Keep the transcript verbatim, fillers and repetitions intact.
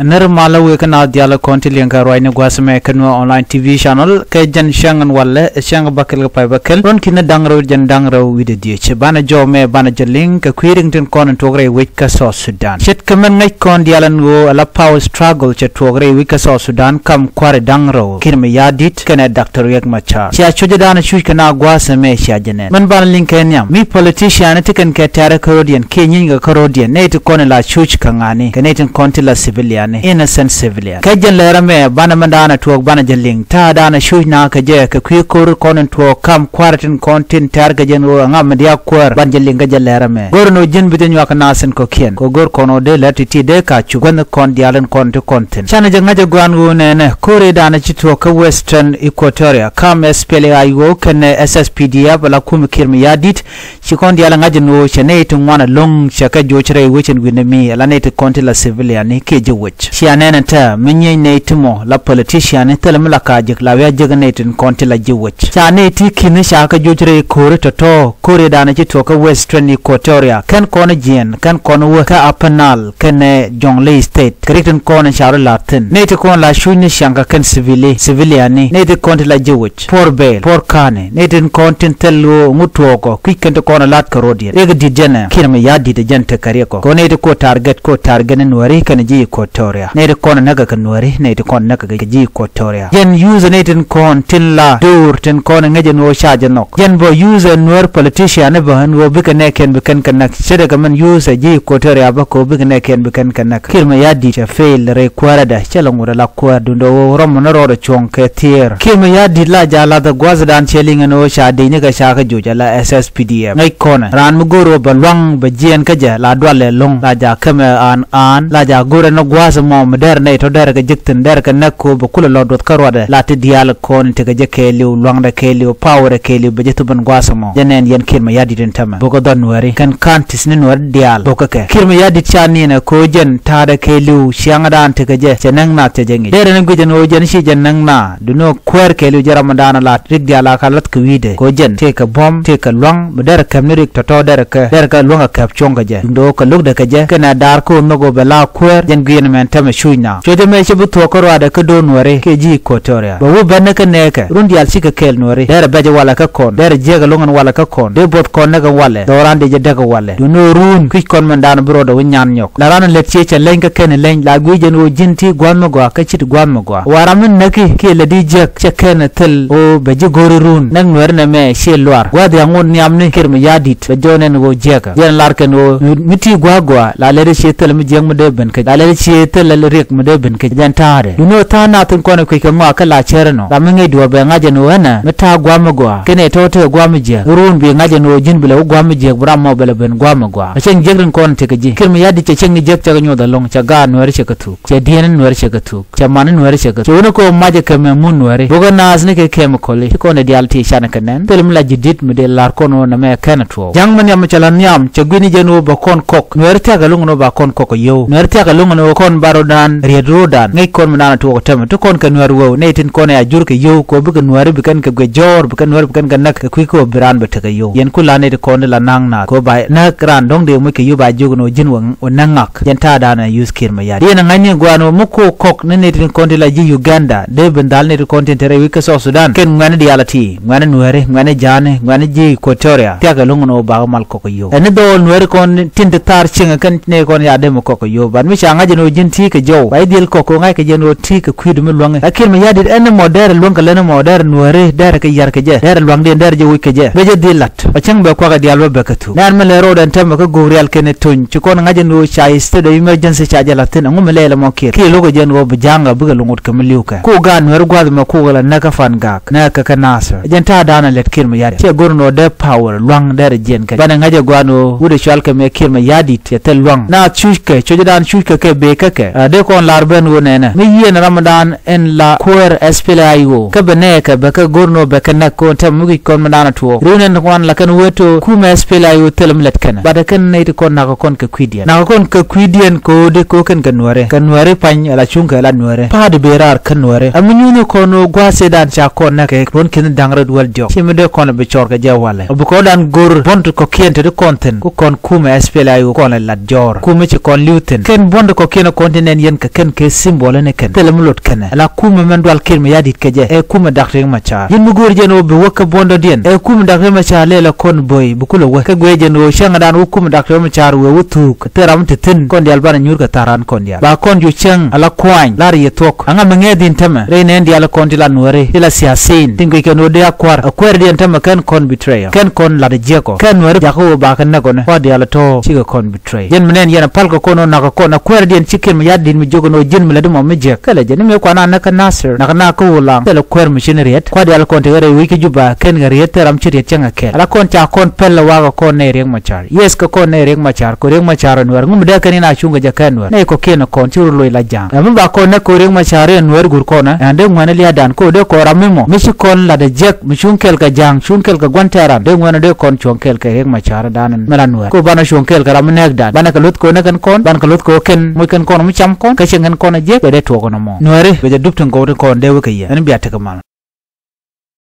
Nɛr malä wëë kä naath diaal kɔn ti liɛŋkɛ ruacni gua̱a̱th mɛ kä Nuer Online T V Channel kɛ jɛn cäŋ ɛn walɛ cäŋ bäkɛl kɛ pay bäkɛl ruɔ̱n ki̱n da̱ŋ rɛw jɛn da̱ŋ rɛw wi̱cdɛ dhieec. Banɛ jɔw mɛ banɛ jɛ liŋ kɛ kui̱ riŋ tin kɔn in tuɔɔk rɛy wec kä South Sudan. Ce̱tkɛ mɛn ŋäc kɔn diaal ɛn ɣöö ala power struggle cɛ tuɔɔk rɛy wec kä South Sudan kam kua̱ri da̱ŋ rɛw Kiir Mayardit kɛnɛ Doctor Riek Machar. Cia cucä da̱a̱n cuc kɛ na gua̱a̱th ɛmɛ cia jɛ nɛn. Mɛn banɛ liŋ kɛ nhiam mi politician ti kɛn kɛ tɛ̈rɛ kä rɔ̱diɛn kiɛ nyieeny kɛ kä rɔ̱diɛn nɛy ti kɔn ila cuc kɛ ŋa̱ni kɛ nɛy tin kɔn ti la civilian, innocent civilian. Kɛ jɛn lɛr ɛmɛ banɛ mɛn da̱a̱n a tuɔɔk banɛ jɛ liŋ ta̱a̱ da̱a̱n a cuc na kɛ jɛ kɛ kui̱ ko̱r kɔn in tuɔɔk kam kua̱r tin kɔn tin tɛ̈r kɛ jɛn ɣöö ɛŋa mi diaak kuäär ban jɛ liŋ kɛ jɛ lɛr ɛmɛ. Go̱r ɛn ɣöö ji̱n bi jɛ nyuak kɛ naath in kɔ̱kiɛn kɛ go̱r kɔn ɣöö dee lɛr ti̱ti̱ dee ka cuk guänh kɔn diaal in kɔn ti kɔn thi̱n. Canɛ jɛ ŋa̱c ɛ gua̱a̱n ɣöö nɛnɛ ko̱r ëëdan a ci tuɔɔk kä Western Equatoria kam S P L A I O kɛnɛ S S P D F ala kum Kiir Mayardit. Ci kɔn diaal ŋa̱c ɛn ɣöö cɛ nɛy ti ŋuan ɛlɔ̱ŋ cɛ kɛ joc rɛy wec ɛn wi̱n ɛmi ala nɛy ti kɔn ti la civilian ni kiɛ ji̱ wec. Cia nɛn ɛn tɛ mi nyieny nɛy ti mɔ la politician ni thilɛ mi la ka ji̱k la wi̱i̱ a ji̱k nɛy ti kɔn ti la ji̱ wec. Ca nɛy ti ki̱n ca kɛ joc rɛy ko̱ri tɔ̱tɔ̱ ko̱ri da̱a̱n ci tuɔɔk kä Western Equatoria kɛn kɔn jiɛn kɛn kɔn wä kä Upper Nile kɛnɛ Jonglei State. Kɛ rik tin kɔn in ca rɔ la̱r thi̱n nɛy ti kɔn la cuc ni ciaŋ kɛ kɛn civili civilian ni nɛy ti kɔn ti la ji̱ wec. Puɔr bɛɛl puɔr ka̱ni nɛy tin kɔn tin thil ɣöö ŋut tuɔɔkɔ kui̱c kɛn ti kɔn a la̱t kɛ rɔ̱diɛn. Riɛk di̱t jɛnɛ Kiir Mayardit ɛ jɛn te kɛ riɛkɔ kɔn nɛy ti kuɔ target kuɔ target ni Nuääri kɛnɛ ji̱ Equatoria nɛy ti kɔn a näkɛ kɛ Nuääri nɛy ti kɔn a näkɛ kɛ ji̱ Equatoria. Jɛn yuuthɛ nɛy tin kɔn tin la do̱r tin kɔn ɛ ŋäc ɛn ɣöö ca jɛ nhɔk jɛn bä yuuthɛ Nuäär politician ni bä ɛn ɣöö bikɛ nɛɛkiɛn bi kɛn kɛ näk. Ce̱tkɛ mɛn yuuthɛ ji̱ Equatoria bä kɛ ɣöö bikɛ nɛɛkiɛn bi kɛn kɛ näk. Kiir Mayardit cɛ fail rɛy kuäärädɛ cɛ lɛ ŋut ala kuäär duundɛ ɣöö rɔm mɔ ni rɔɔdɛ cuɔ̱ŋ kɛ thiëër. Kiir Mayardit la ja̱ la̱thɛ gua̱thdan cɛ liŋ ɛn ɣöö ca dec ni kɛ ca kɛ joc ala S S P D F ŋäc kɔnɛ raan mi go̱o̱r ɣöö bɛ lua̱ŋ bɛ jiɛɛn kä jɛ la dualɛ lo̱ŋ la ja̱ kämɛ an an la ja̱ go̱o̱rɛ ni gua̱a̱th ɛmɔ mi dɛr nɛy tɔ̱ dɛr kɛ jek thi̱n dɛr kɛ näk ko̱ bɛ kulɛ lɔ duɔth kä ruatdɛ la ti diaal kɔn tekɛ jɛ kɛɛliw lua̱ŋdɛ kɛɛliw power kɛɛliw bɛ jɛ thop ɛn gua̱a̱th ɛmɔ. Jɛ nɛn yɛn Kiir Mayardit ɛn tämɛ bukɛ dhɔn Nuääri kɛn ka̱n ti̱th ni Nuääri diaal bukɛ kɛ Kiir Mayardit ca niɛnɛ ko̱ jɛn ta̱a̱dɛ kɛɛliw ciaŋdan tekɛ jɛ cɛ näk naath cɛ jɛ ŋi̱c. Derɛ ni guic ɛn ɣöö jɛn ci jɛ näk naath duundɛ ɣöö kuäär kɛɛliw jɛ ramdan a lat rik diaal a ka la̱th kɛ wi̱i̱dɛ ko̱ jɛn tëëkɛ buɔ̱m tëëkɛ lua̱ŋ mi derɛ käp ni rik tɔ̱tɔ̱ derɛ kɛ derɛ kɛ luäŋ a käp cuɔ̱ŋ kɛ jɛ duundɛ ɣöö kɛ lo̱kdɛ kɛ jɛ kɛnɛ daar ko̱ nhök ɣöö bɛ la kuäär jɛn gui̱i̱n mɛn tämɛ cuc na. Cuɔ̱cä mɛ cä bi thuɔ̱k kä ruaadɛ kä do̱r Nuääri kiɛ ji̱ Equatoria bɛ wä bɛn ni kä nɛɛkɛ run diaal cikɛ kɛɛl Nuääri derɛ bɛc walɛ kä kɔn derɛ jiäk ɛlɔ̱ŋ ɛn walɛ kä kɔn dee buɔth kɔn näk ɛn walɛ dhɔran dee jɛ däk ɛn walɛ. Duundɛ ɣöö run kui̱c kɔn mɛn daanɔ bi rɔɔdɛ wä nyan nyɔk la raan lät cië cɛ leny kä kɛn leny la gui̱c jɛn ɣöö ji̱n ti gua̱a̱th mi gɔaa kä cit gua̱a̱th mi gɔaa wa ram mi näki kiɛ lät di jiäk cɛ kɛn thil ɣöö bɛ ji̱ go̱o̱ri run näk Nuääri nɛmɛ ciɛ luar gua̱a̱th yaŋ ŋot nhiamni Kiir Mayardit bɛ jɔɔn ɛn ɣöö jiäkä jɛn lar kɛn ɣöö mi ti gua̱a̱th gɔaa la lät cië thil mi jiäk mi dee ben kä la lät cië thil riɛk mi dee ben kä jɛn ta̱a̱dɛ. Duundɛ ɣöö tha̱a̱ŋ nath in kɔn ɛ kui̱c kɛ ŋɔak kä la cär ɛnɔ ram mi ŋäc duɔ̱ɔ̱r bɛ ŋa̱c ɛn ɣöö ɛnɛ mi ta̱a̱ gua̱a̱th mi gɔaa kɛnɛ tɔ̱ tëë gua̱a̱th mi jiäk run bi ŋa̱c ɛn ɣöö ji̱n bi lɛ wä gua̱a̱th mi jiäk bi ram mɔ bɛ lɛ ben gua̱a̱th mi gɔaa. Ɛ cäŋ jiäk rin kɔn tekɛ ji̱ Kiir Mayardit cɛ cäŋ ni jiäk cɛ kɛ nyuɔth ɛlɔ̱ŋ cɛ gaat Nuääri cɛ kɛ thuk cɛ dieen ni Nuääri cɛ kɛ thuk cɛ man ni Nuääri cɛ kɛ thuk. Cɛ wun ɛ kɛ ɣöö mac ɛ kɛ mɛ mun Nuääri bukɛ naath ni kɛ kɛmikɔli ci kɔn ɛ diaal ti canɛ kɛ nɛn thil mi la ji̱ di̱t mi dee la̱r kɔn ɣöö nɛmɛ kɛn ɛ tuɔɔk. Ja̱ŋ mi nhiam mi cɛ la nhiam cɛ gui̱ni jɛn ɣöö bɛ kɔn kɔk Nuääri thia̱k ɛlɔ̱ŋ ɛn ɣöö ba kɔn kɔk ɛ yio̱w Nuääri thia̱k ɛlɔ̱ŋ ɛn ɣöö kɔn ba rɔ̱dan riet ro̱dan ŋäc kɔn mi naan ɛ tuɔɔk ɛ tämɛ ti kɔn kɛ Nuääri wee nɛy tin kɔn ɛ a jur kɛ yio̱w kɛ ɣöö bikɛ Nuääri bi kɛn kɛ guic jɔ̱ɔ̱r bi kɛn Nuääri bi kɛn kɛ näk kɛ kui̱ kɛ ɣöö bi raan bɛ tekɛ yio̱w. Yɛn ku la nɛy ti kɔn di la na̱a̱ŋ naath kɛ ɣöö ba näk raan dɔ̱ŋ dee moc kɛ yio̱w ba jiök ɛn ɣöö ji̱n wä wä näk ŋak. Jɛn ta̱a̱ da̱a̱n ɛ yuth Kiir Mayardit. Yɛn ɛ ŋa̱cni gua̱a̱n ɣöö mi ko̱o̱k kɔk ni nɛy tin kɔn ti la ji̱ Uganda dee ben dhal nɛy tin kɔn tin te rɛy wi̱c kä South Sudan kɛn ŋuɛ̈ni diaal a ti ŋuɛ̈ni Nuääri ŋuɛ̈ni Ja̱a̱ni ŋuɛ̈ni ji̱ Equatoria thia̱k ɛlɔ̱ŋ ɛn ɣöö bakɛ mal kɔk kɛ yio̱w. Ɛn ni dhɔɔl Nuääri kɔn tin te thaar cieŋ kɛn nɛy kɔn ya dee mi kɔk kɛ yio̱w. But mi ca ŋa̱c ɛn ɣöö ji̱n ti kɛ jɔw ba ji̱ dhil kɔk kɛ ɣöö ŋa̱ckɛ jɛ ɛn ɣöö ti kɛ kui̱du mi luäŋi. Lakin Mayardit ɛn ni mɔ derɛ luäŋ kɛ lät ni mɔ derɛ Nuääri derɛ kɛ yar kɛ jɛ derɛ luaŋdiɛn derɛ jɛ wec kɛ jɛ. Bɛ jɛ dhil lat. Ɔ cäŋ bɛ kuak ɛ diaal bä bɛ kä thuk. Nɛn mi lɛ road ɛn tämɛ kä go̱o̱k rial kɛn ɛ tony. Ci kɔn ŋa̱c ɛn ɣöö ca state of emergency ca jɛ la̱th thi̱n. Ɛŋu mi lɛɛl ɛmɔ kiɛt. Kiɛ lo̱k ɛ jɛn ɣöö bi ja̱ŋ ɛ bikɛ lo̱ŋ wut kɛ mi li̱w kɛ. Ku gaat Nuɛr gua̱th ɛmɛ kukɛ la näk kä Fangak. Näk kä kä Nasir. Ɛ jɛn ta̱a̱ da̱a̱n ɛ lɛt Kiir Mayardit. Ciɛ go̱r ɛn ɣöö dee power lua̱ŋ derɛ jiɛn kɛ. Banɛ ŋa̱c ɛ gua̱a̱n ɣöö wut ɛ cual kɛ mɛ Kiir Mayardit cɛ thil lua̱ŋ. Naath cuc kɛ, cuc dan cuc kɛ kɛ bëë kä kɛ. Ɛ dee kɔn lar ben ɣöö nɛnɛ. Mi yieen ram dan ɛn la kuäär S P L A I O. Kä bɛ nɛɛkɛ bɛ kɛ go̱r ni ɣöö bɛ kɛ näk kɔn tɛm mi guic kɔn mi da̱a̱n a tuɔɔk. Run ɛn ŋuan la kɛn wee to̱o̱k kumɛ S P L A I O thilɛ mi lät kɛnɛ. Bat ɛ kɛn nɛy ti kɔn nakä kɔn kɛ kui̱diɛn. Nakä kɔn kɛ kui̱diɛn kɛ ɣöö di kɛ ɣöö kɛn kɛ Nuɛri. Kɛ Nuɛri pany ala cuŋkɛ la Nuɛri. Pa̱a̱t i̱ bëë raar kä Nuɛri. Ɛ mi nyuuthni kɔn ɣöö gua̱a̱th sëëdan ca kɔn näk kɛ ruɔ̱n ki̱n da̱ŋ rɛw wäl diɔ̱k. Ci mi dee kɔn bi cɔɔr kɛ jɛ walɛ. Ɔ bi kɔn dan go̱r buɔ̱n ti kɔ̱kiɛn te ti kɔn thi̱n. Ku kɔn kumɛ S P L A I O kɔn lɛ lat jɔɔr. Kumɛ ci kɔn li̱w thi̱n. Kɛn buɔ̱n ti kɔ̱kiɛn Kɔn ti nɛn yɛn kɛ kɛn kɛ symbol ni kɛn. Thilɛ mi lot kɛnɛ. Ala kumɛ mɛn dual Kiir Mayardit kɛ jɛ. Ɛ kumɛ Dak Riek Machar. Yɛn mi go̱o̱r jɛn ɣöö bi wä kɛ buɔ̱ndɔdiɛn. Ɛ kumɛ Dak Riek Machar lɛl ɛ kɔn bo̱o̱y bi kulɛ wä. Kɛ guiɛ jɛn ɣöö cäŋ dan wä kumɛ Dak Riek Machar wëë wä thuuk. Thil ram ti thi̱n kɔn diaal banɛ nyuur kɛ tha̱a̱r ran kɔn diaal. Ba kɔn ju cäŋ ala kuany. Lar yɛ thuɔ̱k. Aŋa mi ŋɛɛth in tämɛ. Rɛy nɛn diaal kɔn ti la Nuääri. Ti la siasin. Tin guic kɛn ɣöö dee a kua̱r. Ɛ kuäärdiɛn tämɛ kɛn kɔn betray ɔ. Kɛn kɔn lat ɛ jiäk ɔ. Kɛn Nuääri jakä ɣöö ba kɛ näk ɔ nɛ. Kua̱r diaal tɔ̱ cikɛ kɔn betray. Yɛn mi nɛn yɛn a pal kɛ kɔn ɔ nak kɛ kɔn a kuäärdiɛn ci Kiir Mayardit mi jiök ɛn ɣöö ji̱n mi lätdi mɔ mi jiäk. Kɛlɛ jɛ ni mëë kuan a näk kä Nasir. Nak na kä Ulaŋ. Kɛlɛ kuäär mi cin riet. Kua̱r diaal kɔn tekɛ rɛy wi̱c kä Juba kɛn kɛ riet thil ram ci riet cäŋ kɛ kɛl. Ala kɔn ca kɔn pɛl ɛ wakɛ kɔn nɛy Riek Machar. Yes kɛ kɔn nɛy Riek Machar. Kɛ Riek Machar ɛ Nuäär. Ŋu mi dee kɛn in a cuŋ kɛ jɛ kɛ Nuäär. Nɛy kɔ̱kiɛn ɛ kɔn ci rɔ loc la ja̱a̱ŋ. Ɛ mi ba kɔn näk kɛ Riek Machar ɛ Nuäär gur kɔn ɛ. Ɛn dee ŋuɛ̈ni lia̱a̱dan kɛ ɣöö dee kɔn ram mi mɔ. Mi ci kɔn lat ɛ jiäk. Mi cuŋ kɛl kɛ ja̱a̱ŋ, cuŋ kɛl kɛ gua̱n tɛɛran. Dee ŋuɛ̈nä dee kɔn cuɔ̱ŋ kɛl kɛ Riek Machar dan mi la Nuäär. Kɛ banɛ cuɔ̱ŋ kɛl kɛ ram mi nɛɛkdan. Banɛ kɛ luth kɛ ɣöö nɛ kɛn kɔn, banɛ kɛ luth kɛ ɣöö kɛn, moc kɛn kɔn mi cam kɔn, kä cieŋ kɛn kɔn a jiäk, bɛ dee tuɔɔk kɔn ɛmɔ. Nuääri, bɛ jɛ dup tin gɔw tin kɔn dee wek kɛ yɛ. Ɛn bia tekɛ mal.